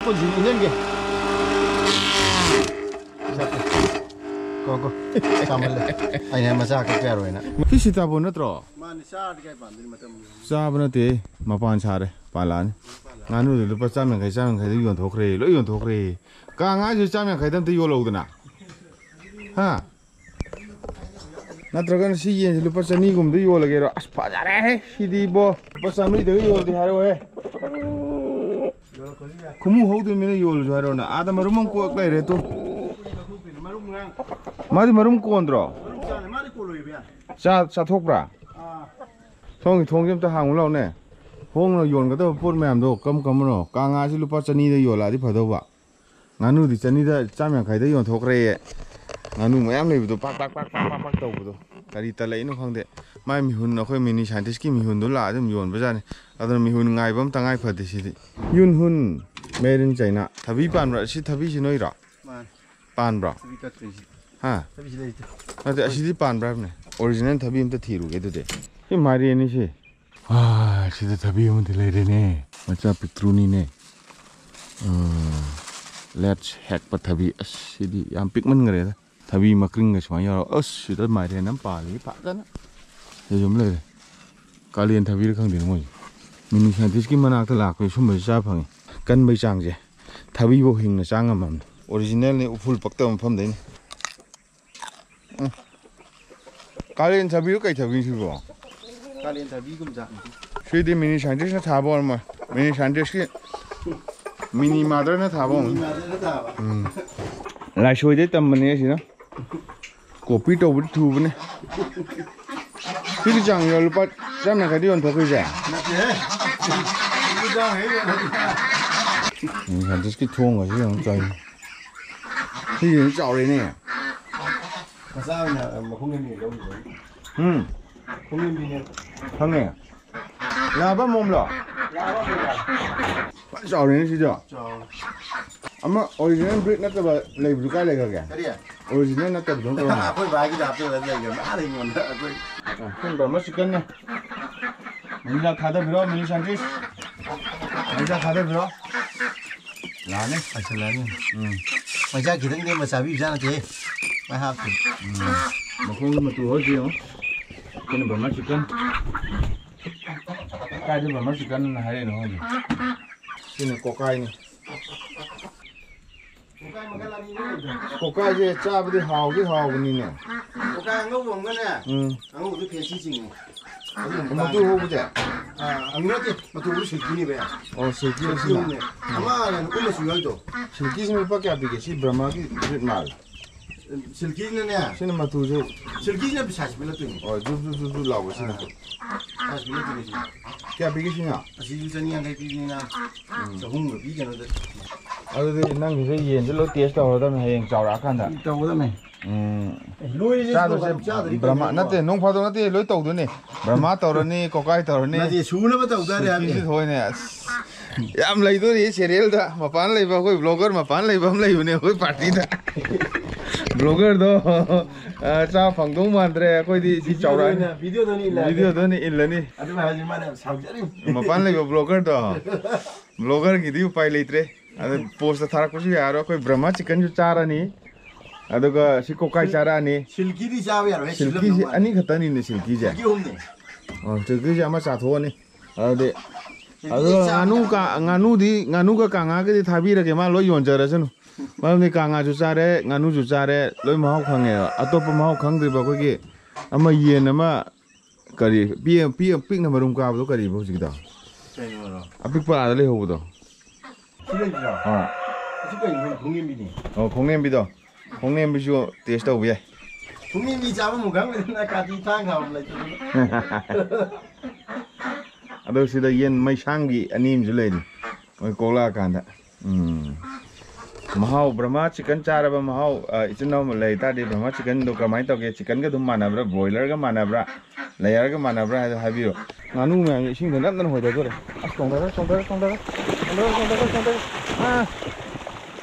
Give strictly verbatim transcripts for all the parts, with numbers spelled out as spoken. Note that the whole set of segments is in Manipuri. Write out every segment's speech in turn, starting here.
ꯄꯨꯟꯁꯤꯅꯤ ꯏꯟꯖꯟꯒꯦ꯫ ꯀꯣ, ꯀꯣ꯫ ꯆꯥꯃꯜꯂꯦ꯫ ꯑꯩꯅ ꯃꯆꯥ ꯀꯛꯄ ꯌꯥꯔꯣꯏꯅ꯫ ꯁꯤ ꯁꯤꯇꯥꯕꯣꯟ ꯅꯠꯇ꯭ꯔꯣ? ꯃꯥꯅꯤ, ꯆꯥꯔꯗꯤ ꯀꯥꯏ ꯄꯥꯟꯗꯣꯏꯅꯣ ꯃꯇꯝ ꯌꯧꯔꯦ꯫ ꯆꯥꯕ ꯅꯠꯇꯦ, ꯃꯄꯥꯟ ꯁꯥꯔꯦ, ꯄꯥꯜꯂꯛꯑꯅꯤ꯫ ꯉꯥꯅꯨꯗ ꯂꯨꯄꯥ ꯆꯥꯝ ꯌꯥꯡꯈꯩ, ꯆꯥꯝ ꯌꯥꯡꯈꯩꯗ ꯌꯣꯟꯊꯣꯛꯈ꯭ꯔꯦ, ꯂꯣꯏ ꯌꯣꯟꯊꯣꯛꯈ꯭ꯔꯦ꯫ ꯀꯥꯡ ꯉꯥꯁꯨ ꯆꯥꯝ ꯌꯥꯡꯈꯩꯗ ꯑꯝꯇ ꯌꯣꯜꯍꯧꯗꯅ꯫ ꯍꯥ? ꯅꯠꯇ꯭ꯔꯒꯅ ꯁꯤ ꯌꯦꯟꯁꯤ ꯂꯨꯄꯥ ꯆꯅꯤꯒꯨꯝꯕꯗ ꯌꯣꯜꯂꯒꯦꯔꯣ? ꯑꯁ, ꯐꯖꯔꯦꯍꯦ ꯁꯤꯗꯤ ꯏꯕꯣ꯫ ꯂꯨꯄꯥ ꯆꯥꯝꯃꯔꯤꯗꯒ ꯌꯣꯜꯂꯗꯤ ꯍꯥꯏꯔꯛꯑꯣꯍꯦ꯫ ꯈꯨꯃꯨ ꯍꯧꯗꯣꯏ ꯃꯤꯅ ꯌꯣꯜꯂꯁꯨ ꯍꯥꯏꯔꯛꯑꯣꯅꯦ꯫ ꯑꯥꯗ ꯃꯔꯨꯝ ꯑꯃ ꯀꯣꯛ ꯂꯩꯔꯦ ꯇꯨ꯫ ꯃꯥꯗꯤ ꯃꯔꯨꯝ ꯀꯣꯟꯗ꯭ꯔꯣ? ꯆꯥ-, ꯆꯥꯊꯣꯛꯄ꯭ꯔꯥ? ꯊꯣꯡꯒꯤ ꯊꯣꯡꯁꯦ ꯑꯝꯇ ꯍꯥꯡꯉꯨ ꯂꯥꯎꯅꯦ꯫ ꯍꯣꯡꯅ ꯌꯣꯟꯒꯗꯕ ꯄꯣꯠ ꯃꯌꯥꯝꯗꯣ ꯀꯔꯝ ꯀꯔꯝꯕꯅꯣ? ꯀꯥꯡꯉꯥꯁꯤ ꯂꯨꯄꯥ ꯆꯅꯤꯗ ꯌꯣꯜꯂꯛꯑꯗꯤ ꯐꯗꯧꯕ꯫ ꯉꯥꯅꯨꯗꯤ ꯆꯅꯤꯗ, ꯆꯥꯝ ꯌꯥꯡꯈꯩꯗ ꯌꯣꯟꯊꯣꯛꯈ꯭ꯔꯦꯌꯦ꯫ ꯉꯥꯅꯨ ꯃꯌꯥꯝ ꯂꯩꯕꯗꯣ ꯄꯥꯛ ꯄꯥꯛ ꯄꯥꯛ ꯄꯥꯛ ꯄꯥꯛ ꯄꯥꯛ ꯇꯧꯕꯗꯣ꯫ ꯀꯔꯤ ꯇꯜꯂꯛꯏꯅꯣ ꯈꯪꯗꯦ꯫ ꯃꯥꯏ ꯃꯤꯍꯨꯟ, ꯑꯩꯈꯣꯏ ꯃꯤꯅꯤ ꯁꯥꯏꯟꯇꯤꯁꯀꯤ ꯃꯤꯍꯨꯟꯗꯣ ꯂꯥꯛꯑ ꯑꯗꯨꯝ ꯌꯣꯟꯕꯖꯥꯠꯅꯤ꯫ ꯑꯗꯨꯅ ꯃꯤꯍꯨꯟ ꯉꯥꯏꯕ ꯑꯃ ꯇꯉꯥꯏ ꯐꯗꯦ ꯁꯤꯗꯤ꯫ ꯌꯨꯟꯍꯨꯟ, made in China꯫ ꯊꯕꯤ ꯄꯥꯟꯕ꯭ꯔꯥ? ꯁꯤ ꯊꯕꯤꯁꯤ ꯅꯣꯏꯔꯣ? ꯃꯥꯅꯤ꯫ ꯄꯥꯟꯕ꯭ꯔꯣ? ꯊꯕꯤ ꯀꯠꯇ꯭ꯔꯤꯁꯤ꯫ ꯍꯥ? ꯊꯕꯤꯁꯤ ꯂꯩꯇꯦ꯫ ꯅꯠꯇꯦ, ꯑꯁꯤꯗꯤ ꯄꯥꯟꯕ꯭ꯔꯥ ꯍꯥꯏꯕꯅꯦ꯫ Original ꯊꯕꯤ ꯑꯝꯇ ꯊꯤꯔꯨꯒꯦ ꯑꯗꯨꯗꯤ꯫ ꯁꯤ ꯃꯥꯏꯔꯦꯟꯅꯤ ꯁꯤ꯫ ꯑꯥ, ꯁꯤꯗ ꯊꯕꯤ ꯑꯃꯗꯤ ꯂꯩꯔꯦꯅꯦ꯫ ꯃꯆꯥ ꯄꯤꯛꯇ꯭ꯔꯨꯅꯤꯅꯦ꯫ ꯎꯝ, let's ꯍꯦꯛꯄ ꯊꯕꯤ꯫ ꯑꯁ, ꯁꯤꯗꯤ ꯌꯥꯝ ꯄꯤꯛꯃꯟꯈ꯭ꯔꯦꯗ꯫ ꯊꯕꯤ ꯃꯀ꯭ꯔꯤꯡꯒ ꯁꯨꯃꯥꯏꯅ ꯌꯥꯎꯔ-, ꯑꯁ, ꯁꯤꯗ ꯃꯥꯏꯔꯦꯟ ꯑꯃ ꯄꯥꯜꯂꯤ ꯐꯖꯅ꯫ ꯁꯤꯁꯨ ꯑꯃ ꯂꯩꯔꯦ꯫ ꯀꯥꯂꯦꯟ ꯊꯕꯤꯔ ꯈꯪꯗꯦꯅꯦ ꯃꯣꯏꯁꯦ꯫ ꯃꯤꯅꯤ ꯁꯥꯏꯟꯇꯤꯁꯀꯤ ꯃꯅꯥꯛꯇ ꯂꯥꯛꯄꯁꯦ ꯁꯨꯝꯕꯁꯦ ꯆꯥ ꯐꯪꯉꯤ꯫ ꯀꯟꯕꯩ ꯆꯥꯡꯁꯦ꯫ ꯊꯕꯤꯐꯧ ꯍꯤꯡꯅ ꯆꯥ ꯉꯝꯃꯝꯅꯦ꯫ Originalꯅꯤ, ꯎꯐꯨꯜ ꯄꯛꯇꯕ ꯃꯐꯝꯗꯩꯅꯤ꯫ ꯎꯝ꯫ ꯀꯥꯂꯦꯟ ꯊꯕꯤꯔꯣ ꯀꯩ ꯊꯕꯤꯅꯣ ꯁꯤꯕꯣ? ꯀꯥꯂꯦꯟ ꯊꯕꯤꯒꯨꯝꯖꯥꯠꯅꯤ꯫ ꯁꯤꯗꯤ ꯃꯤꯅꯤ ꯁꯥꯏꯟꯇꯤꯁꯅ ꯊꯥꯕ ꯑꯣꯏꯔꯝꯃꯣꯏ꯫ ꯃꯤꯅꯤ ꯁꯥꯏꯟꯇꯤꯁꯀꯤ ꯃꯤꯅꯤ ꯃꯥꯗꯔꯅ ꯊꯥꯕ ꯑꯣꯏꯔꯝꯅꯤ꯫ ꯃꯤꯅꯤ ꯃꯥꯗꯔꯅ ꯊꯥꯕ꯫ ꯎꯝ꯫ ꯂꯥꯏꯁꯣꯏꯗꯩ ꯇꯝꯕꯅꯦ ꯁꯤꯅ꯫ ꯀꯣꯄꯤ ꯇꯧꯕꯗꯤ ꯊꯨꯕꯅꯦ꯫ ꯁꯤꯒꯤ ꯆꯥꯡꯁꯦ ꯂꯨꯄꯥ ꯆꯥꯝ ꯌꯥꯡꯈꯩꯗ ꯌꯣꯟꯊꯣꯛꯈ꯭ꯔꯤꯁꯦ? ꯅꯠꯇꯦꯍꯦ꯫ ꯂꯨꯄꯥ ꯆꯥꯝ ꯌꯥꯡꯈꯩ ꯌꯣꯟꯊꯣꯛꯈꯤꯁꯦ꯫ ꯎꯝ, ꯁꯥꯏꯟꯇꯤꯁꯀꯤ ꯊꯣꯡ ꯑꯁꯤ ꯌꯥꯝ ꯆꯥꯎꯏ꯫ ꯁꯤꯁꯤꯅ ꯆꯥꯎꯔꯦꯅꯦ꯫ ꯃꯆꯥ ꯑꯣꯏꯅ ꯃꯈꯣꯡ ꯌꯥꯝ ꯂꯧꯔꯤꯕ꯫ ꯎꯝ꯫ ꯃꯈꯣꯡ ꯌꯥꯝ ꯄꯤꯅꯦ꯫ ꯈꯪꯉꯦ꯫ ꯂꯥꯕ ꯑꯃꯣꯝꯂꯣ? ꯂꯥꯕ ꯑꯃꯣꯝꯂꯣ? ꯐꯖꯅ ꯆꯥꯎꯔꯦꯅꯦ ꯁꯤꯗꯤ꯫ ꯆꯥꯎꯔꯦ꯫ ꯑꯃ original breed ꯅꯠꯇꯕ ꯂꯩꯕꯗꯨ ꯀꯥꯏ ꯂꯩꯈ꯭ꯔꯒꯦ? ꯀꯔꯤ? Original ꯅꯠꯇꯕꯗꯣ ꯑꯝꯇ ꯂꯧꯅꯦ꯫ ꯑꯩꯈꯣꯏ ꯚꯥꯏꯒꯤꯗ ꯍꯥꯞꯆꯜꯂ ꯂꯩꯈ꯭ꯔꯕꯅꯦ꯫ ꯑꯥ, ꯂꯩꯉꯣꯟꯗ ꯑꯩꯈꯣꯏ꯫ ꯑꯥ, ꯁꯤ ꯕꯔꯃ chickenꯅꯦ꯫ ꯃꯆꯤꯟꯖꯥꯛ ꯊꯥꯗꯕꯤꯔꯣ, ꯃꯤꯅꯤ ꯁꯥꯏꯟꯇꯤꯁ꯫ ꯃꯆꯤꯟꯖꯥꯛ ꯊꯥꯗꯕꯤꯔꯣ꯫ ꯂꯥꯛꯑꯅꯤ, ꯄꯥꯏꯁꯜꯂꯛꯑꯅꯤ꯫ ꯎꯝ꯫ ꯃꯩꯆꯥꯛ ꯈꯤꯇꯪꯗꯤ ꯑꯃ ꯆꯥꯕꯤꯕꯖꯥꯠ ꯅꯠꯇꯦ꯫ ꯃꯩ ꯍꯥꯞꯇꯦ꯫ ꯎꯝ꯫ ꯃꯈꯣꯡꯒꯤ ꯃꯇꯨ ꯍꯣꯏꯁꯤ ꯌꯦꯡꯉꯣ꯫ ꯑꯩꯈꯣꯏꯅ ꯕꯔꯃꯥ ꯆꯤꯛꯀꯟ꯫ ꯀꯥꯏꯗ ꯕꯔꯃꯥ ꯆꯤꯛꯀꯟ ꯍꯥꯏꯔꯛꯏꯅꯣ ꯈꯪꯗꯦ꯫ ꯁꯤꯅ ꯀꯣꯀꯥꯏꯅꯤ꯫ ꯀꯣꯀꯥꯏ ꯃꯈꯜ ꯑꯅꯤꯅꯦ ꯂꯩꯕꯗꯣ꯫ ꯀꯣꯀꯥꯏꯁꯦ ꯆꯥꯕꯗꯤ ꯍꯥꯎꯗꯤ ꯍꯥꯎꯕꯅꯤꯅꯦ꯫ ꯀꯣꯀꯥꯏ ꯑꯉꯧꯕ ꯑꯃꯒꯅꯦ꯫ ꯎꯝ꯫ ꯑꯉꯧꯕꯗꯨ ꯐꯦꯟꯁꯤ ꯆꯤꯡꯉꯦ꯫ ꯑꯗꯨ ꯌꯥꯝ ꯃꯇꯨ ꯇꯥꯡꯉꯦ꯫ ꯍꯧꯕꯁꯦ? ꯑꯥ, ꯑꯪ ꯅꯠꯇꯦ, ꯃꯇꯨꯗꯨ ꯁꯤꯜꯀꯤꯅꯦꯕ꯫ ꯑꯣ, ꯁꯤꯜꯀꯤ ꯁꯤꯜꯀꯤ ꯑꯁꯤꯅ꯫ ꯑꯃꯅꯦ꯫ ꯑꯃ ꯀꯩꯅꯣ, ꯎ ꯃꯆꯨ ꯌꯥꯎꯔꯤꯗꯣ꯫ ꯁꯤꯜꯀꯤꯁꯤꯅ ꯂꯨꯄꯥ ꯀꯌꯥ ꯄꯤꯒꯦ? ꯁꯤ ꯕ꯭ꯔꯍꯃꯒꯤ ꯕ꯭ꯔꯤꯠ ꯃꯥꯜꯂꯦ꯫ ꯁꯤꯜꯀꯤꯁꯤꯅꯅꯦ꯫ ꯁꯤꯅ ꯃꯇꯨꯁꯦ꯫ ꯁꯤꯜꯀꯤꯁꯤꯅ ꯄꯩꯁꯥꯁꯤ ꯄꯤꯔꯛꯇꯣꯏꯅꯦ꯫ ꯑꯣ, ꯖꯨꯞ ꯖꯨꯞ ꯖꯨꯞ ꯖꯨꯞ ꯂꯥꯎꯕꯁꯤꯅ꯫ ꯑꯥ꯫ ꯄꯩꯁꯥꯁꯤ ꯄꯤꯔꯛꯇꯣꯏꯅꯦ ꯁꯤ꯫ ꯀꯌꯥ ꯄꯤꯒꯦ ꯁꯤꯅ? ꯑꯁꯤꯁꯨ ꯆꯅꯤ ꯌꯥꯡꯈꯩ ꯄꯤꯕꯅꯤꯅ ꯎꯝ꯫ ꯆꯍꯨꯝꯒ ꯄꯤ ꯀꯩꯅꯣꯗ꯫ ꯑꯗꯨꯗꯤ ꯅꯪꯒꯤꯁꯦ ꯌꯦꯟꯁꯦ ꯂꯣꯏ ꯇꯦꯁ ꯇꯧꯔꯗꯕꯅꯦ ꯍꯌꯦꯡ ꯆꯥꯎꯔꯛꯑꯀꯥꯟꯗ꯫ ꯇꯧꯒꯗꯕꯅꯦ꯫ ꯎꯝ꯫ ꯑꯦ, ꯂꯣꯏꯔꯤꯁꯦ ꯆꯥꯗꯣꯏꯁꯦ ꯅꯣꯡ ꯐꯥꯗꯣꯛ ꯆꯥꯗ꯭ꯔꯗꯤ ꯕ꯭ꯔꯍꯃ ꯀꯩꯅꯣ? ꯅꯠꯇꯦ, ꯅꯣꯡ ꯐꯥꯗꯣꯛ ꯅꯠꯇꯦ, ꯂꯣꯏ ꯇꯧꯗꯣꯏꯅꯦ꯫ ꯕ꯭ꯔꯍꯃ ꯇꯧꯔꯅꯤ, ꯀꯣꯀꯥꯏ ꯇꯧꯔꯅꯤ꯫ ꯅꯠꯇꯦ, ꯁꯨꯅꯕ ꯇꯧ ꯇꯥꯔꯦ ꯁꯤꯜꯀꯤꯁꯨ ꯍꯥꯏꯕꯅꯦ꯫ ꯊꯣꯛꯑꯅꯤ꯫ ꯑꯁ, ꯌꯥꯝ ꯂꯩꯗꯣꯔꯤ ꯁꯦꯔꯤꯌꯦꯜꯗ꯫ ꯃꯄꯥꯟ ꯂꯩꯕ ꯑꯩꯈꯣꯏ ꯕ꯭ꯂꯣꯒꯔ ꯃꯄꯥꯟ ꯂꯩꯕ ꯑꯃ ꯂꯩꯕꯅꯦ ꯑꯩꯈꯣꯏ ꯄꯥꯔꯇꯤꯗ꯫ ꯕ꯭ꯂꯣꯒꯔꯗꯣ, ꯑ, ꯆꯥ ꯐꯪꯗꯧ ꯃꯥꯟꯗ꯭ꯔꯦ ꯑꯩꯈꯣꯏꯗꯤ ꯁꯤ ꯆꯥꯎꯔꯛꯑꯅꯤ꯫ ꯚꯤꯗꯤꯑꯣꯗ ꯑꯣꯏꯅ ꯏꯜꯂꯅꯤ꯫ ꯚꯤꯗꯤꯑꯣꯗ ꯑꯣꯏꯅ ꯏꯜꯂꯅꯤ꯫ ꯑꯗꯨꯅ ꯍꯥꯏꯁꯦ ꯃꯥꯅ ꯌꯥꯝ ꯁꯥꯎꯖꯔꯤꯕꯅꯤ꯫ ꯃꯄꯥꯟ ꯂꯩꯕ ꯕ꯭ꯂꯣꯒꯔꯗꯣ꯫ ꯕ꯭ꯂꯣꯒꯔꯒꯤꯗꯤ ꯎꯄꯥꯏ ꯂꯩꯇ꯭ꯔꯦ꯫ ꯑꯗ ꯄꯣꯁꯇ ꯊꯥꯔꯛꯄꯁꯨ ꯌꯥꯔꯣꯏ꯫ ꯑꯩꯈꯣꯏ ꯕ꯭ꯔꯍꯃ ꯆꯤꯛꯀꯟꯁꯨ ꯆꯥꯔꯅꯤ, ꯑꯗꯨꯒ ꯁꯤ ꯀꯣꯀꯥꯏ ꯆꯥꯔꯛꯑꯅꯤ꯫ ꯁꯤꯜꯀꯤꯗꯤ ꯆꯥꯕ ꯌꯥꯔꯣꯏꯍꯦ, ꯁꯤꯜꯀꯤꯁꯦ ꯁꯤꯜꯂꯝꯗꯧ ꯃꯥꯜꯂꯦ꯫ ꯑꯅꯤ ꯈꯛꯇꯅꯤꯅꯦ ꯁꯤꯜꯀꯤꯁꯦ꯫ ꯁꯤꯜꯀꯤ ꯑꯍꯨꯝꯅꯦ꯫ ꯑꯣ, ꯁꯤꯜꯀꯤꯁꯦ ꯑꯃ ꯆꯥꯊꯣꯛꯑꯅꯤ꯫ ꯑꯗꯨꯗꯤ, ꯁꯤꯜꯀꯤꯁꯦ ꯑꯗꯨꯒ ꯆꯥꯕ ꯉꯥꯅꯨ ꯌꯥꯔꯣꯏ꯫ ꯀꯥ-, ꯉꯥꯅꯨꯗꯤ, ꯉꯥꯅꯨꯒ ꯀꯥꯡꯉꯥꯒꯗꯤ ꯊꯥꯕꯤꯔꯒꯦ, ꯃꯥ ꯂꯣꯏ ꯌꯣꯟꯖꯔꯁꯅꯨ꯫ ꯃꯔꯝꯗꯤ ꯀꯥꯡꯉꯥꯁꯨ ꯆꯥꯔꯦ, ꯉꯥꯅꯨꯁꯨ ꯆꯥꯔꯦ, ꯂꯣꯏ ꯃꯍꯥꯎ ꯈꯪꯉꯦꯕ꯫ ꯑꯇꯣꯞꯄ ꯃꯍꯥꯎ ꯈꯪꯗ꯭ꯔꯤꯕ ꯑꯩꯈꯣꯏꯒꯤ ꯑꯃ ꯌꯦꯟ ꯑꯃ ꯀꯔꯤ ꯄꯤ-, ꯄꯤ-, ꯄꯤꯛꯅ ꯃꯔꯨꯝ ꯀꯥꯕꯗꯣ ꯀꯔꯤꯕ ꯍꯧꯖꯤꯛꯀꯤꯗꯣ? ꯀꯩꯅꯣꯔꯣ? ꯑꯄꯤꯛꯄ ꯑꯥꯗ ꯂꯩꯍꯧꯕꯗꯣ꯫ ꯁꯤ ꯂꯩꯇ꯭ꯔꯣ? ꯑꯥ꯫ ꯑꯁꯤ ꯀꯩꯅꯣ? ꯈꯣꯡꯅꯦꯝꯕꯤꯅꯤ꯫ ꯑꯣ, ꯈꯣꯡꯅꯦꯝꯕꯤꯗꯣ꯫ ꯈꯣꯡꯅꯦꯝꯕꯤꯁꯨ ꯇꯦꯁ ꯇꯧꯕ ꯌꯥꯏ꯫ ꯈꯣꯡꯅꯦꯝꯕꯤ ꯆꯥꯕ ꯑꯃꯨꯛ ꯈꯪꯗꯦꯗꯅ ꯀꯥꯇꯤ ꯊꯥꯡ ꯊꯥꯕ ꯂꯩꯇꯗꯅ꯫ ꯑꯗꯣ ꯁꯤꯗ ꯌꯦꯟ ꯃꯩꯁꯥꯡꯒꯤ ꯑꯅꯤ ꯑꯃꯁꯨ ꯂꯩꯔꯤ꯫ ꯃꯣꯏ ꯀꯣꯛꯂꯛꯑꯀꯥꯟꯗ꯫ ꯎꯝ꯫ ꯃꯍꯥꯎ, ꯕ꯭ꯔꯍꯃ ꯆꯤꯛꯀꯟ ꯆꯥꯔꯕ ꯃꯍꯥꯎ, ꯑ, ꯏꯆꯤꯟ ꯏꯅꯥꯎ ꯂꯩ ꯇꯥꯔꯗꯤ ꯕ꯭ꯔꯍꯃ ꯆꯤꯛꯀꯟꯗꯣ ꯀꯃꯥꯏꯅ ꯇꯧꯒꯦ? ꯆꯤꯛꯀꯟꯒ ꯑꯗꯨꯝ ꯃꯥꯟꯅꯕ꯭ꯔꯥ? ꯕ꯭ꯔꯣꯏꯂꯔꯒ ꯃꯥꯟꯅꯕ꯭ꯔꯥ? ꯂꯦꯌꯔꯒ ꯃꯥꯟꯅꯕ꯭ꯔꯥ ꯍꯥꯏꯗꯣ ꯍꯥꯏꯕꯤꯌꯨ꯫ ꯉꯥꯅꯨ ꯃꯌꯥꯝꯁꯦ ꯏꯁꯤꯡꯗ ꯅꯝꯗꯅ ꯍꯣꯏꯊꯗꯣꯔꯦ꯫ ꯑꯁ, ꯆꯣꯡꯊꯔꯦ, ꯆꯣꯡꯊꯔꯦ, ꯆꯣꯡꯊꯔꯦ꯫ ꯆꯣꯡꯊꯔꯦ, ꯆꯣꯡꯊꯔꯦ, ꯆꯣꯡꯊꯔꯦ꯫ ꯑꯥ!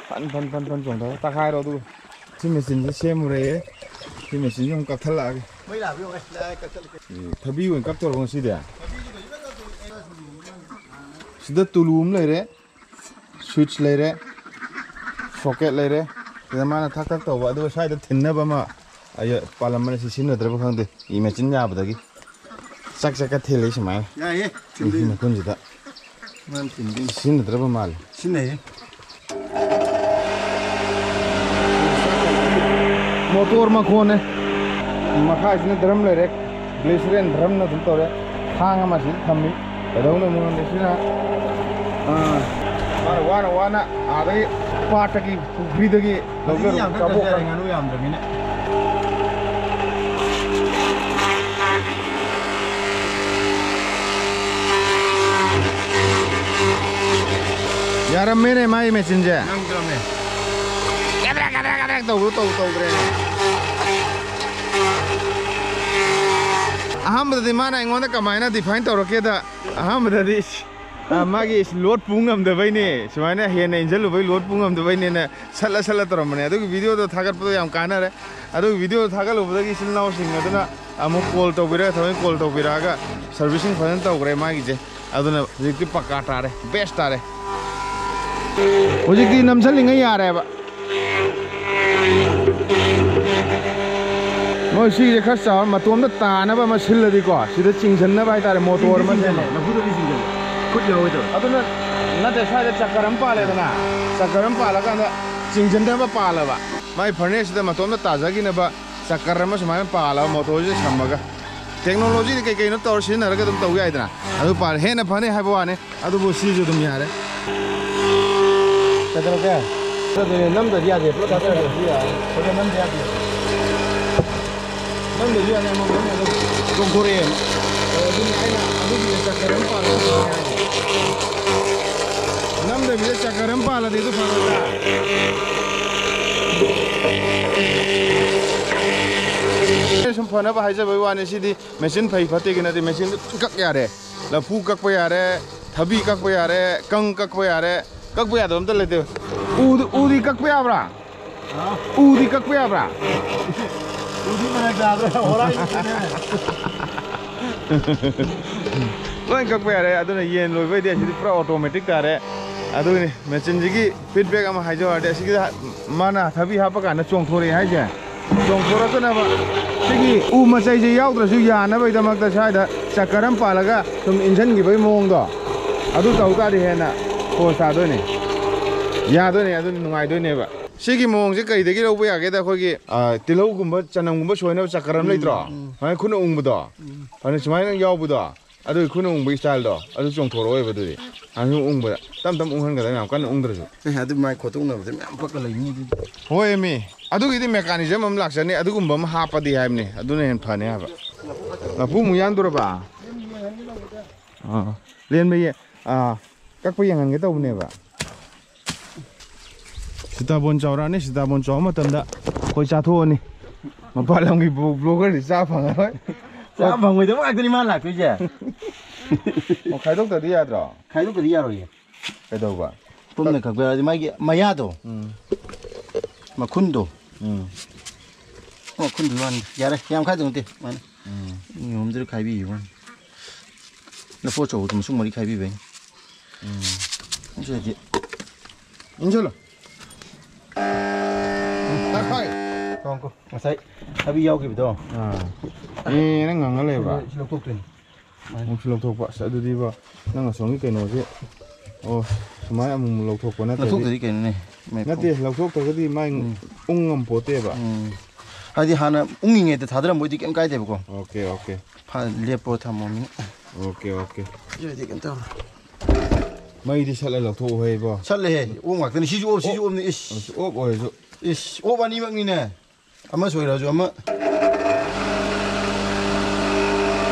ꯐꯟ, ꯐꯟ, ꯐꯟ, ꯐꯟ ꯆꯣꯡꯊꯔꯦ꯫ ꯇꯛꯈꯥꯏꯔꯣ ꯑꯗꯨꯒ꯫ ꯁꯤ ꯃꯦꯆꯤꯟꯁꯦ ꯁꯦꯝꯃꯨꯔꯦ꯫ ꯁꯤ ꯃꯦꯆꯤꯟꯁꯦ ꯑꯃꯨꯛ ꯀꯛꯊꯠꯂꯛꯑꯒꯦ꯫ ꯃꯩ ꯂꯥꯛꯄ ꯌꯦꯡꯉꯨ꯫ ꯑꯦ, ꯀꯛꯊꯠꯂꯛꯀꯦ꯫ ꯑꯦ, ꯊꯕꯤ ꯑꯣꯏꯅ ꯀꯛꯇꯧꯔꯕꯣ ꯉꯁꯤꯗꯤ? ꯊꯕꯤꯁꯦ ꯀꯩꯁꯨ ꯅꯠꯇꯦ꯫ ꯁꯤꯗ ꯇꯨꯂꯨ ꯑꯃ ꯂꯩꯔꯦ꯫ ꯁ꯭ꯋꯤꯠꯆ ꯂꯩꯔꯦ, ꯁꯣꯀꯦꯠ ꯂꯩꯔꯦ, ꯁꯤꯗ ꯃꯥꯅ ꯊꯛ ꯊꯛ ꯇꯧꯕ꯫ ꯑꯗꯨꯒ ꯁ꯭ꯋꯥꯏꯗ ꯊꯤꯟꯅꯕ ꯑꯃ ꯑꯩ ꯄꯥꯜꯂꯝꯕꯅꯦ, ꯁꯤ ꯁꯤꯖꯤꯟꯅꯗ꯭ꯔꯕ ꯈꯪꯗꯦ, ꯏ ꯃꯦꯆꯤꯟ ꯌꯥꯕꯗꯒꯤ꯫ ꯆꯥꯛ ꯆꯠꯀ ꯊꯤꯜꯂꯤ ꯁꯨꯃꯥꯏꯅ꯫ ꯌꯥꯏꯌꯦ, ꯁꯤ ꯊꯤꯟꯕꯤꯌꯨ꯫ ꯃꯈꯨꯟꯁꯤꯗ ꯃꯥꯅ ꯊꯤꯟꯕꯤꯌꯨ꯫ ꯁꯤꯖꯤꯟꯅꯗ꯭ꯔꯕ ꯃꯥꯜꯂꯦ꯫ ꯁꯤꯖꯤꯟꯅꯩꯌꯦ꯫ ꯃꯣꯇꯣꯔ ꯃꯈꯣꯟꯅꯦ꯫ ꯃꯈꯥꯁꯤꯅ ꯗ꯭ꯔꯝ ꯂꯩꯔꯦ꯫ ꯒ꯭ꯂꯤꯁꯔꯤꯟ ꯗ꯭ꯔꯝꯅ ꯑꯗꯨꯝ ꯇꯧꯔꯦ꯫ ꯊꯥꯡ ꯑꯃ ꯁꯤꯗ ꯊꯝꯃꯤ꯫ ꯀꯩꯗꯧꯅꯣ ꯃꯉꯣꯟꯗ ꯁꯤꯅ, ꯑꯥ, ꯃꯥꯅ ꯋꯥꯅ ꯋꯥꯅ ꯑꯥꯗꯒꯤ ꯄꯥꯠꯇꯒꯤ, ꯄꯨꯈ꯭ꯔꯤꯗꯒꯤ ꯂꯧꯖꯔꯨꯕ ꯌꯥꯝ ꯀꯟꯅ ꯀꯕꯣꯛ ꯆꯠꯆꯔꯦ, ꯉꯥꯅꯨ ꯌꯥꯝꯗ꯭ꯔꯕꯅꯤꯅ꯫ ꯌꯥꯔꯝꯃꯦꯅꯦ ꯃꯥꯒꯤ ꯃꯦꯆꯤꯟꯁꯦ꯫ ꯅꯪꯗ꯭ꯔꯃꯦ꯫ ꯀꯗ꯭ꯔꯦꯛ, ꯀꯗ꯭ꯔꯦꯛ, ꯀꯗ꯭ꯔꯦꯛ ꯇꯧꯕꯗꯣ ꯇꯧ, ꯇꯧꯗ꯭ꯔꯦꯅꯦ꯫ ꯑꯍꯥꯟꯕꯗꯗꯤ ꯃꯥꯅ ꯑꯩꯉꯣꯟꯗ ꯀꯃꯥꯏꯅ ꯗꯤꯐꯥꯏꯟ ꯇꯧꯔꯛꯀꯦꯗ, ꯑꯍꯥꯟꯕꯗꯗꯤ, ꯑ, ꯃꯥꯒꯤ ꯂꯣꯗ ꯄꯨ ꯉꯝꯗꯕꯩꯅꯦ, ꯁꯨꯃꯥꯏꯅ ꯍꯦꯟꯅ ꯏꯟꯖꯜꯂꯨꯕꯩ ꯂꯣꯗ ꯄꯨ ꯉꯝꯗꯕꯩꯅꯦꯅ ꯁꯠꯂ ꯁꯠꯂ ꯇꯧꯔꯝꯕꯅꯦ꯫ ꯑꯗꯨꯒꯤ ꯚꯤꯗꯤꯑꯣꯗꯣ ꯊꯥꯒꯠꯄꯗꯣ ꯌꯥꯝ ꯀꯥꯟꯅꯔꯦ꯫ ꯑꯗꯨꯒꯤ ꯚꯤꯗꯤꯑꯣꯗꯣ ꯊꯥꯒꯠꯂꯨꯕꯗꯒꯤ ꯏꯆꯤꯜ ꯏꯅꯥꯎꯁꯤꯡ ꯑꯗꯨꯅ ꯑꯃꯨꯛ ꯀꯣꯜ ꯇꯧꯕꯤꯔꯒ, ꯊꯑꯣꯏꯅ ꯀꯣꯜ ꯇꯧꯕꯤꯔꯛꯑꯒ ꯁꯔꯚꯤꯁꯤꯡ ꯐꯖꯅ ꯇꯧꯈ꯭ꯔꯦ ꯃꯥꯒꯤꯁꯦ꯫ ꯑꯗꯨꯅ ꯍꯧꯖꯤꯛꯇꯤ ꯄꯛꯀꯥ ꯇꯥꯔꯦ, ꯕꯦꯁ ꯇꯥꯔꯦ꯫ ꯍꯧꯖꯤꯛꯇꯤ ꯅꯝꯁꯤꯜꯂꯤꯉꯩ ꯌꯥꯔꯦꯕ꯫ ꯃꯣꯏ ꯁꯤꯁꯦ ꯈꯔ ꯆꯥꯎꯔ ꯃꯇꯣꯝꯗ ꯇꯥꯅꯕ ꯑꯃ ꯁꯤꯜꯂꯗꯤꯀꯣ, ꯁꯤꯗ ꯆꯤꯡꯁꯤꯟꯅꯕ ꯍꯥꯏꯇꯥꯔꯦ, ꯃꯣꯇꯣꯔ ꯑꯃ ꯁꯦꯝꯃꯦ꯫ ꯂꯐꯨꯗꯗꯤ ꯆꯤꯡꯁꯤꯜꯂꯦ꯫ ꯈꯨꯠ ꯌꯥꯎꯔꯣꯏꯗꯧꯔꯦ꯫ ꯑꯗꯨꯅ ꯅꯠꯇꯦ, ꯁ꯭ꯋꯥꯏꯗ ꯆꯀꯔ ꯑꯃ ꯄꯥꯜꯂꯦꯗꯅ, ꯆꯀꯔ ꯑꯃ ꯄꯥꯜꯂꯀꯥꯟꯗ ꯆꯤꯡꯁꯤꯟꯅꯕ ꯄꯥꯜꯂꯕ꯫ ꯃꯥꯏ ꯐꯔꯅꯦꯁꯁꯤꯗ ꯃꯇꯣꯝꯗ ꯇꯥꯖꯈꯤꯅꯕ ꯆꯀꯔ ꯑꯃ ꯁꯨꯃꯥꯏꯅ ꯄꯥꯜꯂꯕ, ꯃꯣꯇꯣꯔꯁꯤꯗ ꯁꯝꯃꯒ꯫ ꯇꯦꯛꯅꯣꯂꯣꯖꯤꯗꯤ ꯀꯩ ꯀꯩꯅꯣ ꯇꯧꯔ ꯁꯤꯖꯤꯟꯅꯔꯒ ꯑꯗꯨꯝ ꯇꯧ ꯌꯥꯏꯗꯅ꯫ ꯑꯗꯨ ꯄꯥꯜꯂꯦ, ꯍꯦꯟꯅ ꯐꯅꯤ ꯍꯥꯏꯕ ꯋꯥꯅꯤ꯫ ꯑꯗꯨꯕꯨ ꯁꯤꯁꯨ ꯑꯗꯨꯝ ꯌꯥꯔꯦ꯫ ꯀꯩꯗꯧꯔꯒꯦ? ꯑꯗꯨꯅꯦ, ꯅꯝꯗꯗꯤ ꯌꯥꯗꯦ, ꯄꯨꯂꯞ ꯊꯥꯗꯔꯒ꯫ ꯍꯣꯏ, ꯅꯝꯗ ꯌꯥꯗꯦ꯫ ꯅꯝꯗꯁꯨ ꯌꯥꯅꯤ, ꯑꯃ ꯅꯝꯃꯦ ꯑꯗꯨꯝ ꯆꯣꯡꯊꯣꯔꯛꯑꯦ꯫ ꯑꯣ, ꯑꯗꯨꯅꯤ ꯑꯩꯅ ꯑꯗꯨꯒꯤ ꯆꯀꯔ ꯑꯃ ꯄꯥꯜꯂꯦ ꯍꯥꯏꯁꯦ꯫ ꯅꯝꯗꯕꯤꯗ ꯆꯀꯔ ꯑꯃ ꯄꯥꯜꯂꯗꯤ ꯑꯗꯨ ꯐꯔꯣꯏꯗ꯭ꯔꯥ? ꯁꯨꯝ ꯐꯅꯕ ꯍꯥꯏꯖꯕꯩ ꯋꯥꯅꯤ, ꯁꯤꯗꯤ ꯃꯦꯆꯤꯟ ꯐꯩ ꯐꯠꯇꯦꯒꯤ ꯅꯠꯇꯦ, ꯃꯦꯆꯤꯟꯗꯨ ꯂꯣꯏ ꯀꯛ ꯌꯥꯔꯦ꯫ ꯂꯐꯨ ꯀꯛꯄ ꯌꯥꯔꯦ, ꯊꯕꯤ ꯀꯛꯄ ꯌꯥꯔꯦ, ꯀꯪ ꯀꯛꯄ ꯌꯥꯔꯦ, ꯀꯛꯄ ꯌꯥꯗꯕ ꯑꯝꯇ ꯂꯩꯇꯦ꯫ ꯎꯗꯤ, ꯎꯗꯤ ꯀꯛꯄ ꯌꯥꯕ꯭ꯔꯥ? ꯍꯥ? ꯎꯗꯤ ꯀꯛꯄ ꯌꯥꯕ꯭ꯔꯥ? ꯎꯗꯤ ꯃꯔꯛ ꯇꯥꯗ꯭ꯔꯥ? ꯍꯣꯔꯥꯏꯒꯤꯗꯨꯅꯦ꯫ ꯂꯣꯏ ꯀꯛꯄ ꯌꯥꯔꯦ꯫ ꯑꯗꯨꯅ ꯌꯦꯟ ꯂꯣꯏꯕꯩꯗꯤ ꯑꯁꯤꯗꯤ ꯄꯨꯔꯥ ꯑꯣꯇꯣꯃꯦꯇꯤꯛ ꯇꯥꯔꯦ꯫ ꯑꯗꯨꯅꯤ, ꯃꯦꯆꯤꯟꯁꯤꯒꯤ ꯐꯤꯗꯕꯦꯛ ꯑꯃ ꯍꯥꯏꯖꯧ ꯍꯥꯏꯔꯗꯤ, ꯑꯁꯤꯒꯤꯗ ꯃꯥꯅ ꯊꯕꯤ ꯍꯥꯞꯄ ꯀꯥꯟꯗ ꯆꯣꯡꯊꯣꯔꯛꯑꯦ ꯍꯥꯏꯁꯦ, ꯆꯣꯡꯊꯣꯔꯛꯇꯅꯕ ꯁꯤꯒꯤ ꯎ ꯃꯆꯩꯁꯦ ꯌꯥꯎꯗ꯭ꯔꯁꯨ ꯌꯥꯅꯕꯒꯤꯗꯃꯛꯇ ꯁ꯭ꯋꯥꯏꯗ ꯆꯀꯔ ꯑꯃ ꯄꯥꯜꯂꯒ ꯁꯨꯝ ꯏꯟꯁꯤꯟꯈꯤꯕꯒꯤ ꯃꯑꯣꯡꯗꯣ, ꯑꯗꯨ ꯇꯧ ꯇꯥꯔꯗꯤ ꯍꯦꯟꯅ ꯐꯣꯔꯁ ꯇꯥꯗꯣꯏꯅꯦ, ꯌꯥꯗꯣꯏꯅꯦ, ꯑꯗꯨꯅ ꯅꯨꯡꯉꯥꯏꯗꯣꯏꯅꯦꯕ꯫ ꯁꯤꯒꯤ ꯃꯑꯣꯡꯁꯦ ꯀꯩꯗꯒꯤ ꯂꯧꯕ ꯌꯥꯒꯦꯗ? ꯑꯩꯈꯣꯏꯒꯤ, ꯑ, ꯇꯤꯜꯍꯧꯒꯨꯝꯕ, ꯆꯅꯝꯒꯨꯝꯕ ꯁꯣꯏꯅꯕ ꯆꯀꯔ ꯑꯃ ꯂꯩꯇ꯭ꯔꯣ? ꯎꯝ꯫ ꯁꯨꯃꯥꯏꯅ ꯈꯨꯠꯅ ꯎꯪꯕꯗꯣ, ꯎꯝ꯫ ꯑꯗꯨ ꯁꯨꯃꯥꯏꯅ ꯌꯥꯎꯕꯗꯣ, ꯑꯗꯨꯒꯤ ꯈꯨꯠꯅ ꯎꯪꯕꯒꯤ ꯁ꯭ꯇꯥꯏꯜꯗꯣ, ꯑꯗꯨ ꯆꯣꯡꯊꯣꯔꯛꯑꯣꯏꯕ ꯑꯗꯨꯗꯤ꯫ ꯑꯗꯨ ꯎꯪꯕꯗ ꯇꯞ ꯇꯞ ꯎꯪꯍꯟꯒꯗꯕ, ꯌꯥꯝ ꯀꯟꯅ ꯎꯪꯗ꯭ꯔꯁꯨ꯫ ꯑꯦ, ꯑꯗꯨ ꯃꯥꯏ ꯈꯣꯠꯇꯣꯛꯅꯕꯗꯤ ꯃꯌꯥꯝ ꯄꯛꯀ ꯂꯩꯅꯤ ꯑꯗꯨꯗꯤ꯫ ꯍꯣꯏ ꯃꯤ, ꯑꯗꯨꯒꯤꯗꯤ ꯃꯦꯀꯥꯅꯤꯖꯝ ꯑꯃ ꯂꯥꯛꯆꯅꯤ, ꯑꯗꯨꯒꯨꯝꯕ ꯑꯃ ꯍꯥꯞꯄꯗꯤ ꯍꯥꯏꯕꯅꯤ, ꯑꯗꯨꯅ ꯍꯦꯟꯅ ꯐꯅꯤ ꯍꯥꯏꯕ꯫ ꯂꯐꯨ ꯑꯃꯨꯛ ꯌꯥꯟꯗꯣꯔꯕ? ꯑꯥ, ꯂꯦꯟꯕ ꯌꯦ-, ꯑꯥ, ꯀꯛꯄ ꯌꯦꯡꯍꯟꯒꯦ ꯇꯧꯕꯅꯦꯕ꯫ ꯁꯤꯇꯥꯕꯣꯟ ꯆꯥꯎꯔꯛꯑꯅꯤ, ꯁꯤꯇꯥꯕꯣꯟ ꯆꯥꯎꯕ ꯃꯇꯝꯗ ꯑꯩꯈꯣꯏ ꯆꯥꯊꯣꯛꯑꯅꯤ꯫ ꯃꯄꯥꯟ ꯂꯝꯒꯤ ꯕ꯭ꯂꯣ-, ꯕ꯭ꯂꯣꯒꯔꯗꯤ ꯆꯥ ꯐꯪꯉꯔꯣꯏ꯫ ꯆꯥ ꯐꯪꯉꯣꯏꯗꯕ ꯉꯥꯛꯇꯅꯤ ꯃꯥ ꯂꯥꯛꯇꯣꯏꯁꯦ꯫ ꯑꯣ, ꯈꯥꯏꯗꯣꯛꯇꯗꯤ ꯌꯥꯗ꯭ꯔꯣ? ꯈꯥꯏꯗꯣꯛꯇꯗꯤ ꯌꯥꯔꯣꯏꯌꯦ꯫ ꯀꯩꯗꯧꯕ? ꯄꯨꯝꯅ ꯀꯛꯄ ꯌꯥꯔꯗꯤ ꯃꯥꯒꯤ ꯃꯌꯥꯗꯣ, ꯎꯝ꯫ ꯃꯈꯨꯟꯗꯣ꯫ ꯎꯝ꯫ ꯃꯈꯨꯟꯗꯨꯒꯤ ꯋꯥꯅꯤ꯫ ꯌꯥꯔꯦ, ꯌꯥꯝ ꯈꯥꯏꯗꯧ ꯅꯠꯇꯦ꯫ ꯃꯥꯅꯤ꯫ ꯎꯝ꯫ ꯅꯤꯌꯣꯝꯗꯨꯗ ꯈꯥꯏꯕꯤꯌꯨ ꯋꯥꯅꯤ꯫ ꯂꯐꯨ ꯑꯆꯧꯕꯗꯣ ꯃꯁꯨꯡ ꯃꯔꯤ ꯈꯥꯏꯕꯤꯕꯩꯅꯤ꯫ ꯎꯝ꯫ ꯅꯠꯇ꯭ꯔꯗꯤ ꯏꯟꯁꯤꯜꯂꯣ꯫ ꯇꯥꯈꯥꯏ꯫ ꯉꯥꯏꯈꯣ, ꯉꯁꯥꯏ ꯊꯕꯤ ꯌꯥꯎꯈꯤꯕꯗꯣ꯫ ꯑꯥ꯫ ꯑꯦ, ꯅꯪ ꯉꯪꯉ ꯂꯩꯕ? ꯁꯤ ꯂꯧꯊꯣꯛꯇꯣꯏꯅꯤ꯫ ꯑꯃꯨꯛꯁꯨ ꯂꯧꯊꯣꯛꯄ꯫ ꯑꯁ, ꯑꯗꯨꯗꯤꯕꯣ, ꯅꯪ ꯑꯁꯣꯝꯒꯤ ꯀꯩꯅꯣꯁꯦ, ꯑꯣ, ꯁꯨꯃꯥꯏꯅ ꯑꯃꯨꯛ ꯑꯃꯨꯛ ꯂꯧꯊꯣꯛꯄ ꯅꯠꯇ꯭ꯔꯗꯤ, ꯂꯧꯊꯣꯛꯇ꯭ꯔꯗꯤ ꯀꯩꯅꯣꯅꯦ? ꯃꯥꯏ ꯅꯠꯇꯦ, ꯂꯧꯊꯣꯛꯇ꯭ꯔꯒꯗꯤ ꯃꯥꯏ ꯎꯝ꯫ ꯎꯪ ꯉꯝꯄꯣꯠꯇꯦꯕ꯫ ꯎꯝ꯫ ꯍꯥꯏꯗꯤ ꯍꯥꯟꯅ ꯎꯪꯉꯤꯉꯩꯗ ꯊꯥꯗꯔꯝꯕ ꯑꯣꯏꯗꯤ ꯀꯩꯝ ꯀꯥꯏꯗꯦꯕꯀꯣ꯫ Okay, okay. ꯐꯥ-, ꯂꯦꯞꯄꯣ ꯊꯝꯃꯣ ꯃꯤ꯫ Okay, okay. ꯑꯗꯨ ꯑꯣꯏꯗꯤ ꯀꯩꯝ ꯇꯧꯔꯣꯏ꯫ ꯃꯩꯗꯤ ꯁꯠꯂ ꯂꯧꯊꯣꯛꯎ ꯍꯩꯕꯣ꯫ ꯁꯠꯂꯦꯍꯦ, ꯑꯣꯞ ꯉꯥꯛꯇꯅꯤ꯫ ꯁꯤꯁꯨ ꯑꯣꯞ, ꯁꯤꯁꯨ ꯑꯣꯞꯅꯤ꯫ ꯏꯁ꯫ ꯑꯁ, ꯑꯣꯞ ꯑꯣꯏꯔꯁꯨ꯫ ꯏꯁ, ꯑꯣꯞ ꯑꯅꯤꯃꯛꯅꯤꯅꯦ꯫ ꯑꯃ ꯁꯣꯏꯔꯁꯨ ꯑꯃ꯫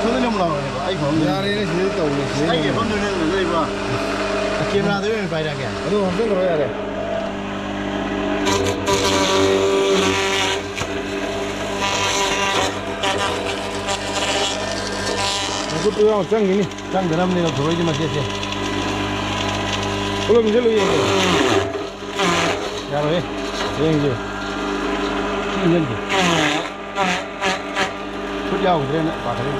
ꯁꯣꯝꯗ ꯅꯪ ꯂꯥꯎꯔꯦꯕ, ꯑꯩ ꯐꯝꯗꯣꯏꯅꯦ꯫ ꯌꯥꯔꯦꯅꯦ, ꯁꯤꯗ ꯇꯧꯔꯦ, ꯁꯤꯗ ꯑꯩꯒꯤ ꯅꯪ ꯐꯝꯗꯣꯏꯅꯦ, ꯅꯪ ꯂꯩꯕ꯫ ꯀꯦꯃꯦꯔꯥꯗ ꯑꯣꯏꯅ ꯄꯥꯏꯔꯛꯑꯒꯦ꯫ ꯑꯗꯨ ꯍꯥꯞꯆꯤꯜꯂꯔꯣ, ꯌꯥꯔꯦ꯫ ꯃꯈꯨꯠꯇꯨ ꯌꯥꯎꯅ ꯆꯪꯈꯤꯅꯤ꯫ ꯆꯪꯗꯅꯕꯅꯦ ꯂꯧꯊꯣꯔꯛꯏꯁꯦ ꯃꯆꯦꯠꯁꯦ꯫ ꯄꯨꯂꯞ ꯏꯟꯁꯤꯜꯂꯨ ꯌꯦꯡꯒꯦ꯫ ꯌꯥꯔꯣꯏꯍꯦ꯫ ꯌꯦꯡꯁꯦ꯫ ꯁꯤ ꯏꯟꯁꯤꯟꯁꯦ꯫ ꯈꯨꯠ ꯌꯥꯎꯗ꯭ꯔꯦꯅ ꯄꯥꯈꯠꯂꯤ꯫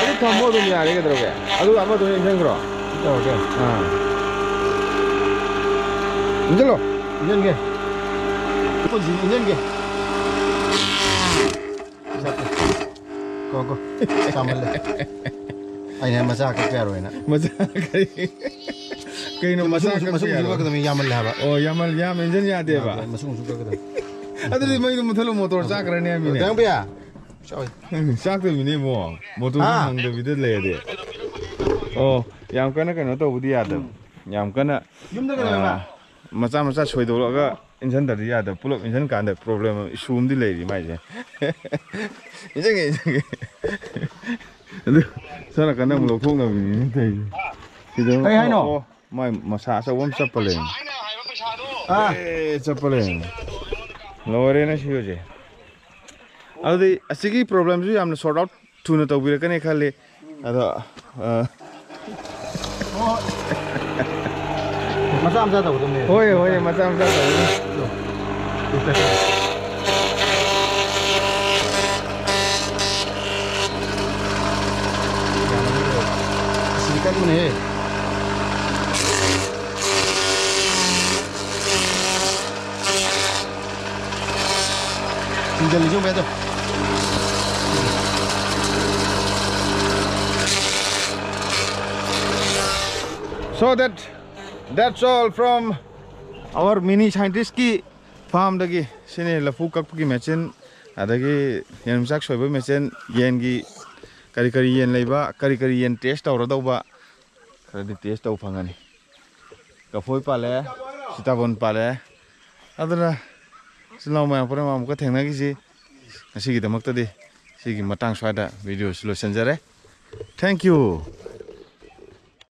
ꯑꯗꯨ ꯊꯝꯃꯣ ꯑꯗꯨꯝ ꯌꯥꯔꯦ, ꯀꯩꯗꯧꯔꯒꯦ? ꯑꯗꯨꯒ ꯑꯃꯗꯨꯅ ꯏꯟꯁꯤꯟꯈ꯭ꯔꯣ꯫ ꯁꯤ ꯇꯧꯔꯒꯦ꯫ ꯑꯥ꯫ ꯏꯟꯁꯤꯜꯂꯣ꯫ ꯏꯟꯁꯤꯟꯒꯦ꯫ ꯄꯨꯟꯁꯤ ꯏꯟꯁꯤꯟꯒꯦ꯫ ꯀꯣ, ꯀꯣ꯫ ꯆꯥꯃꯜꯂꯦ꯫ ꯑꯩꯅ ꯃꯆꯥ ꯀꯛꯄ ꯌꯥꯔꯣꯏꯅ꯫ ꯃꯆꯥ ꯀꯔꯤ? ꯀꯩꯅꯣ ꯃꯆꯥ ꯃꯁꯨꯡ, ꯀꯛꯄ ꯃꯁꯨꯡ ꯌꯥꯔꯣꯏ? ꯀꯛꯀꯗꯕꯅꯤ, ꯌꯥꯝꯃꯜꯂꯦ ꯍꯥꯏꯕ꯫ ꯑꯣ, ꯌꯥꯝꯃꯜ-, ꯌꯥꯝ ꯏꯟꯖꯟ ꯌꯥꯗꯦꯕ꯫ ꯌꯥꯗꯦ, ꯃꯁꯨꯡ ꯃꯁꯨꯡ ꯀꯛꯀꯗꯕꯅꯤ꯫ ꯑꯗꯨꯗꯤ ꯃꯩꯗꯣ ꯃꯨꯠꯊꯠꯂꯣ, ꯃꯣꯇꯣꯔ ꯆꯥꯛꯈ꯭ꯔꯅꯤ ꯍꯥꯏꯃꯤꯅꯦ꯫ ꯀꯩꯅꯣ ꯄꯤꯌꯥ? ꯆꯥꯛꯑꯣꯏ꯫ ꯆꯥꯛꯇꯣꯏꯃꯤꯅꯦ ꯏꯕꯨꯡꯉꯣ꯫ ꯃꯣꯇꯣꯔ ꯍꯥ? ꯍꯥꯡꯗꯕꯤꯗ ꯂꯩꯔꯗꯤ꯫ ꯑꯣ, ꯌꯥꯝ ꯀꯟꯅ ꯀꯩꯅꯣ ꯇꯧꯕꯗꯤ ꯌꯥꯗꯕ꯫ ꯎꯝ꯫ ꯌꯥꯝ ꯀꯟꯅ, ꯌꯨꯝꯗ ꯀꯩꯗꯧꯋꯦꯕ? ꯑꯥ, ꯃꯆꯥ ꯃꯆꯥ ꯁꯣꯏꯗꯣꯛꯂꯛꯑꯒ ꯏꯟꯖꯟꯗ꯭ꯔꯗꯤ ꯌꯥꯗꯕ꯫ ꯄꯨꯂꯞ ꯏꯟꯖꯟ ꯀꯥꯟꯗ ꯄ꯭ꯔꯣꯕ꯭ꯂꯦꯝ, ꯏꯁꯨ ꯑꯃꯗꯤ ꯂꯩꯔꯤ ꯃꯥꯏꯁꯦ꯫ ꯏꯟꯖꯟꯒꯦ, ꯏꯟꯖꯟꯒꯦ꯫ ꯑꯗꯨ ꯁꯣꯝ ꯅꯥꯀꯟꯗ ꯑꯃꯨꯛ ꯂꯧꯊꯣꯛꯅꯕꯤꯅꯤꯅꯦ ꯇꯧꯔꯤꯁꯦ꯫ ꯁꯤꯗ ꯑꯃꯨꯛ, ꯀꯩ ꯍꯥꯏꯅꯣ? ꯑꯣ, ꯑꯣ, ꯃꯥꯏ ꯃꯁꯥ ꯑꯆꯧꯕ ꯑꯃ ꯆꯞꯄ ꯂꯩꯔꯝꯃꯦ꯫ ꯑꯥ꯫ ꯑꯦ, ꯆꯞꯄ ꯂꯩꯔꯝꯃꯦ꯫ ꯂꯣꯏꯔꯦꯅꯦ ꯁꯤ ꯍꯧꯖꯤꯛ꯫ ꯑꯗꯨꯗꯤ ꯑꯁꯤꯒꯤ ꯄ꯭ꯔꯣꯕ꯭ꯂꯦꯝꯁꯨ ꯌꯥꯝꯅ ꯁꯣꯔꯠ ꯑꯥꯎꯠ ꯊꯨꯅ ꯇꯧꯕꯤꯔꯛꯀꯅꯤ ꯈꯜꯂꯤ꯫ ꯑꯗꯣ, ꯑ, ꯃꯆꯥ ꯃꯆꯥ ꯇꯧꯒꯗꯕꯅꯦ꯫ ꯍꯣꯏ, ꯍꯣꯏ, ꯃꯆꯥ ꯃꯆꯥ ꯇꯧꯒꯗꯕꯅꯦ꯫ ꯑꯁꯤꯗꯤ ꯀꯟꯕꯅꯦꯍꯦ꯫ ꯊꯤꯡꯖꯤꯜꯂꯁꯤ ꯌꯦꯡꯉꯨ ꯑꯗꯣ꯫ So that, that's all from our mini scientist ꯀꯤ farm ꯗꯒꯤ꯫ ꯁꯤꯅꯤ ꯂꯐꯨ ꯀꯛꯄꯒꯤ ꯃꯦꯆꯤꯟ, ꯑꯗꯒꯤ ꯌꯦꯟ ꯃꯆꯥꯛ ꯁꯣꯏꯕ ꯃꯦꯆꯤꯟ, ꯌꯦꯟꯒꯤ ꯀꯔꯤ ꯀꯔꯤ ꯌꯦꯟ ꯂꯩꯕ, ꯀꯔꯤ ꯀꯔꯤ ꯌꯦꯟ test ꯇꯧꯔꯗꯧꯕ ꯈꯔꯗꯤ test ꯇꯧ ꯐꯪꯉꯅꯤ꯫ ꯀꯐꯣꯏ ꯄꯥꯜꯂꯦ, ꯁꯤꯇꯥꯕꯣꯟ ꯄꯥꯜꯂꯦ꯫ ꯑꯗꯨꯅ ꯏꯆꯤꯜ ꯏꯅꯥꯎ ꯃꯌꯥꯝ ꯄꯨꯝꯅꯃꯛ ꯑꯃꯨꯛꯀ ꯊꯦꯡꯅꯈꯤꯁꯤ꯫ ꯉꯁꯤꯒꯤꯗꯃꯛꯇꯗꯤ ꯁꯤꯒꯤ ꯃꯇꯥꯡ ꯁ꯭ꯋꯥꯏꯗ video ꯁꯤ ꯂꯣꯏꯁꯤꯟꯖꯔꯦ꯫ Thank you꯫